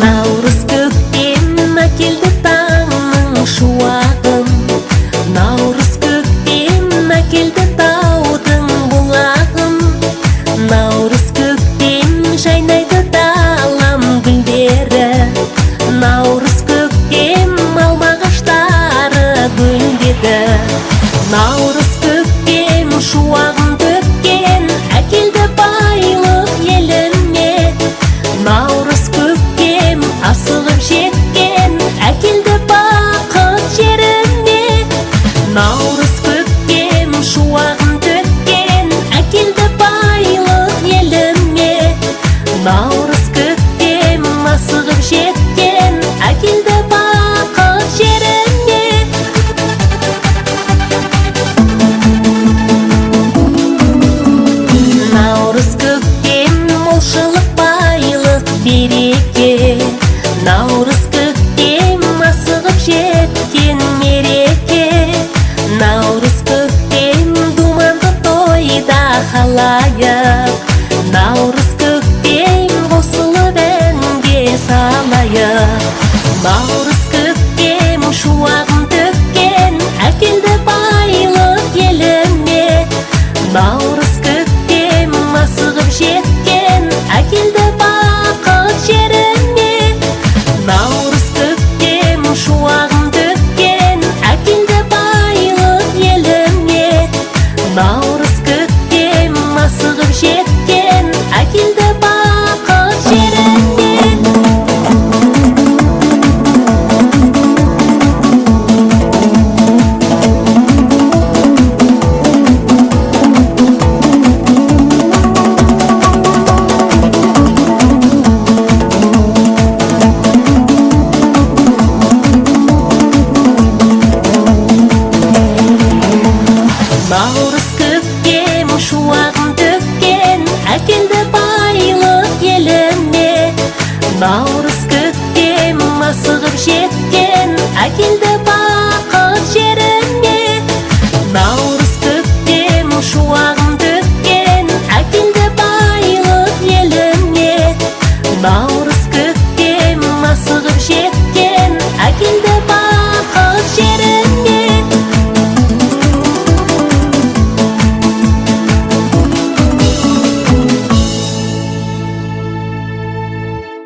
Наурыз көктем әкелді таңның шуағын, Наурыз көктем әкелді таудың бұлағын, Наурыз көктем жайнайды далам гүлдері, Наурыз көктем алма ағаштары гүлдеді. Наурыз көктем шуағын төккен, әкелді байлық еліме. Наурыз көктем асығып жеткен, әкелді бақыт жеріме. Наурыз көктем шуағын төккен, әкелді байлық еліме. Наурыз көктем асығып жеткен, әкелді бақыт жеріме. Наурыз көктем молшылық, байлық, береке. Наурыз көктем асығып жеткен мереке. Наурыз көктем думанды тойда халайық. Наурыз көктем қосылып әнге салайық. Наурыз көктем шуағын төккен, әкелді байлық еліме. Наурыз көктем асығып жеткен, әкелді бақыт жеріме. Наурыз көктем шуағын төккен, әкелді байлық еліме. Наурыз көктем асығып жеткен, әкелді бақыт жеріме. Наурыз көктем шуағын төккен, әкелді байлық еліме. Наурыз көктем асығып жеткен, әкелді бақыт жеріме. Наурыз көктем шуағын төккен, әкелді байлық еліме. Наурыз көктем асығып жеткен.